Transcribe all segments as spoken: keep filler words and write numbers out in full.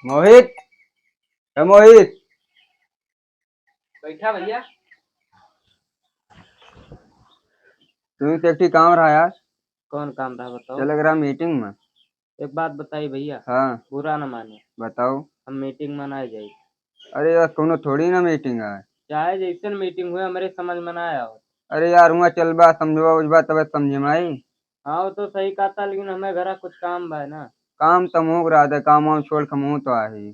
मोहित, ए मोहित। बैठा भैया। तुमसे एक ठी काम रहा यार। कौन काम रहा बताओ? चले के रहा मीटिंग में। एक बात बताई भैया। हाँ। बुरा ना माने। बताओ। हम मीटिंग में ना जाई। अरे यार, कौनो थोड़ी ना मीटिंग है। चाहे जैसन मीटिंग हुए, हमरे समझ में ना आओ। अरे यार, हुआ चलबा, समझबा, उजबा, तबे समझ में आई। हाँ, वो तो सही कहता, लेकिन हमें घरा कुछ काम बा ना। काम तो मुँह रहा था, काम वाम छोड़ के मुँह तो आही।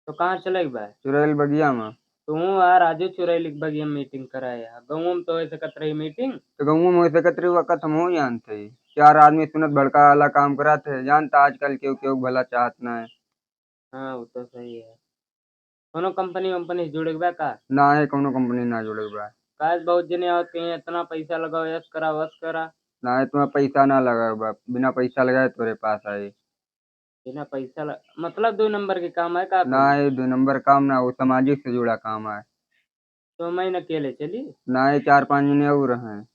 तो कहाँ चले के बा? चुड़ैल बगिया में। तू आ राजू चुड़ैल बगिया में मीटिंग कराए आ। गाँव में तो हो सकत रही मीटिंग। तो गाँव में हो सकत रही, वक्त हम हो जानते ही। चार आदमी सुनत भड़का वाला काम करत है, जानता आजकल केहू केहू भला चाहत ना है। हाँ, वो तो सही है। कोनो कंपनी वंपनी से जुड़े के बा का? ना है, कोनो कंपनी ना जुड़े के बा। काहे बहुत जने आवत कहीं इतना पैसा लगाओ, यस करा, वस करा। ना है, तुम्हें पैसा ना लगा बा, बिना पैसा लगाए तोरे पास आए। बिना पैसा ल-, मतलब दो नंबर के काम है का ना, कोनो? ये दो नंबर काम ना, वो सामाजिक से जुड़ा काम है। तो मैं न अकेले चली? ना, ये चार पाँच जने और हैं,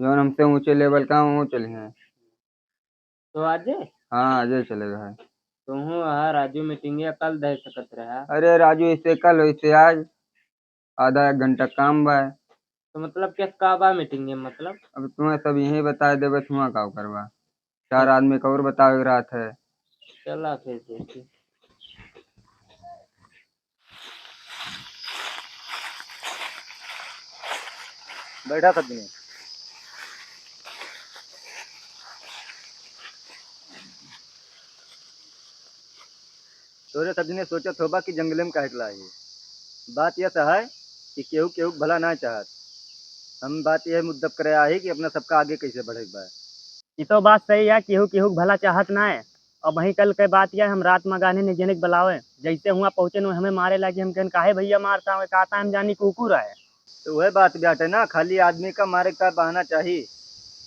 जौन हमसे ऊंचे लेवल का हैं, वो चले हैं। तो आजे? हाँ, आजे चले गए। तो हूँ, हाँ, राजू मीटिंग कल दे सकत रहा। अरे राजू, इससे कल हो, इससे आज। आधा एक घंटा काम बा। तो मतलब क्या का बा मीटिंग में, मतलब? अब तुम्हें सब यही बता देबे, तुम्हें का करबा? चार आदमी का और बतावे के रहत है। चला फिर देखी। बैठा सब जने। तोरे सब जने सोचत होबा कि जंगले में काहे के लाई। बात यह है कि केहू केहू के भला ना चाहत। हम बात यह मुद्दा करे आही कि अपना सबका आगे कैसे बढ़े के बा। ई तो बात सही है, केहू केहू के भला चाहत ना है। अब वहीं कल के बात यह, हम रात में गाने ने जने के बुलावे, जैसे हुआ पहुँचे न हमें मारे लगे। हम कहन काहे भैया मारता है, कहता है हम जानी कुकुर है। तो वह बात भी आटे ना, खाली आदमी का मारे का बहाना चाही।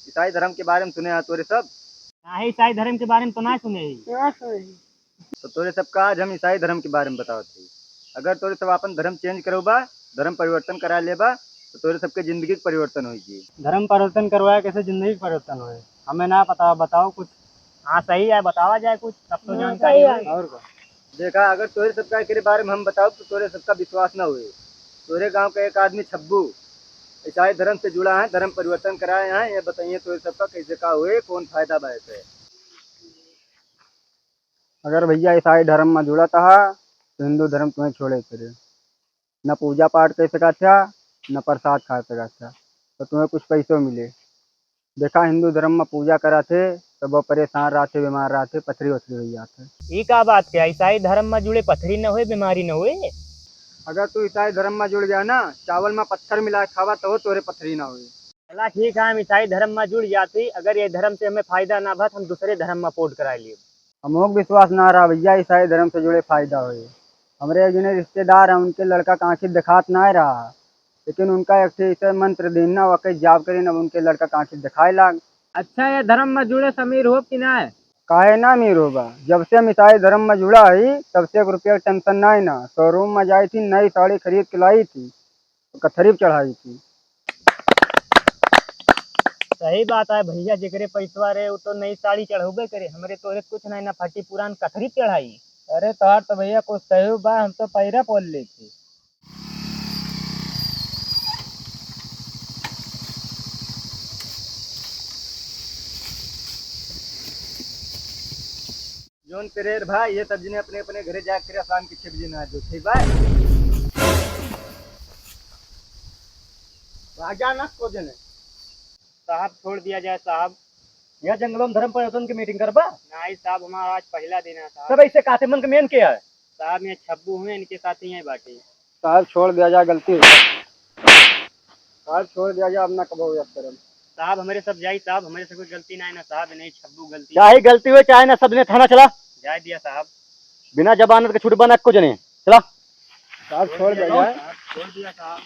ईसाई धर्म के बारे में सुने हैं तोरे सब? काहे ईसाई धर्म के बारे में तो ना सुने ही। ना सुने ही। तो तोरे सबका आज हम ईसाई धर्म के बारे में बतावत हई। अगर तोरे सब आपन धर्म change करउबा, धर्म परिवर्तन करा लेबा, तो तोरे सबके जिंदगी के परिवर्तन होई जी। धर्म परिवर्तन करवाए कैसे जिंदगी के परिवर्तन होए? हमें ना पता, बताओ कुछ। हाँ, सही है, बतावा जाए कुछ, तब तो हाँ, जानकारी सही होई। है। और का? देखा, अगर तोरे सबका एकरे बारे में हम बताउब, तो तोरे सबका विश्वास ना होई। तोरे गांव का एक आदमी छब्बू ईसाई धर्म से जुड़ा है, धर्म परिवर्तन कराए हैं, ये बताइए तोरे सबका कैसे का होए, कौन फायदा बा एसे? अगर भैया ईसाई धर्म में जुड़त हा, तो हिंदू धर्म तुम्हें छोड़े के पड़े। न पूजा पाठ कर सकत हा, न प्रसाद खा सकत हा, तो तुम्हें कुछ पैसों मिले। देखा, हिंदू धर्म में पूजा करत हे, तो वो परेशान रहत हे, बीमार रहत हे, पथरी वथरी हो जात हे। ई का बात के? ईसाई धर्म में जुड़े पथरी न होए, बीमारी न होए? अगर तू ईसाई धर्म में जुड़ गया ना, चावल में पत्थर मिला के खावा, तो तोरे पथरी ना होए। चला ठीक है, हम ईसाई धर्म में जुड़ जाती, अगर ये धर्म से हमें फायदा ना भा, तो हम दूसरे धर्म में पोर्ट करा लिए। हमहू के विश्वास ना रहा भैया, ईसाई धर्म से जुड़े फायदा होई। हमरे एक जने रिश्तेदार हैं, उनके लड़का का आँखी देखात ना रहा, लेकिन उनका एक ठे ऐसे मंत्र दीन ना, वके जाप करीन, अब उनके लड़का का आँखी देखाए लाग। अच्छा, ये धर्म में जुड़े से अमीर होब कि ना? काहे ना अमीर होबा? जब से हम ईसाई धर्म में जुड़ा ही, तब से एक रुपया के tension ना है ना। Showroom में जाई थी, नई साड़ी खरीद के लाई थी। कथरी पे चढ़ाई थी। सही बात है भैया, जेकरे पैसवा रहे, वो तो नई साड़ी चढ़ौबे करे। हमरे तोरे कुछ नहीं ना, फटी पुरान कथरी पे चढ़ाई। अरे तोहार तो भैया कुछ सही बा, हम तो पैरा पोल लेते। जौन तेरे भाई, ये सब जने अपने अपने घरे जाके करे, शाम के छह बजे नहा जो, ठीक बा? राजा ना को जने। साहब, छोड़ दिया जाए साहब। यह जंगलों में धर्म परिवर्तन की मीटिंग करबा? नहीं साहब, हमारा आज पहला दिन है साहब। सब ऐसे कहते मन के मेन के है? साहब, ये छब्बू हुए, इनके साथ ही है बाटी। साहब, छोड़ दिया जाए, गलती हो गई। साहब, छोड़ दिया जाए, अब ना कबो याद करम। साहब, हमरे सब जाई साहब, हमरे से कोई गलती ना है ना साहब, नहीं छब्बू गलती। चाहे गलती हो, चाहे ना, सब ने थाना चला। जाए दिया साहब। बिना जमानत के छूटबा ना को जने। चला। साहब, छोड़ दिया जाए। साहब, छोड़ दिया साहब।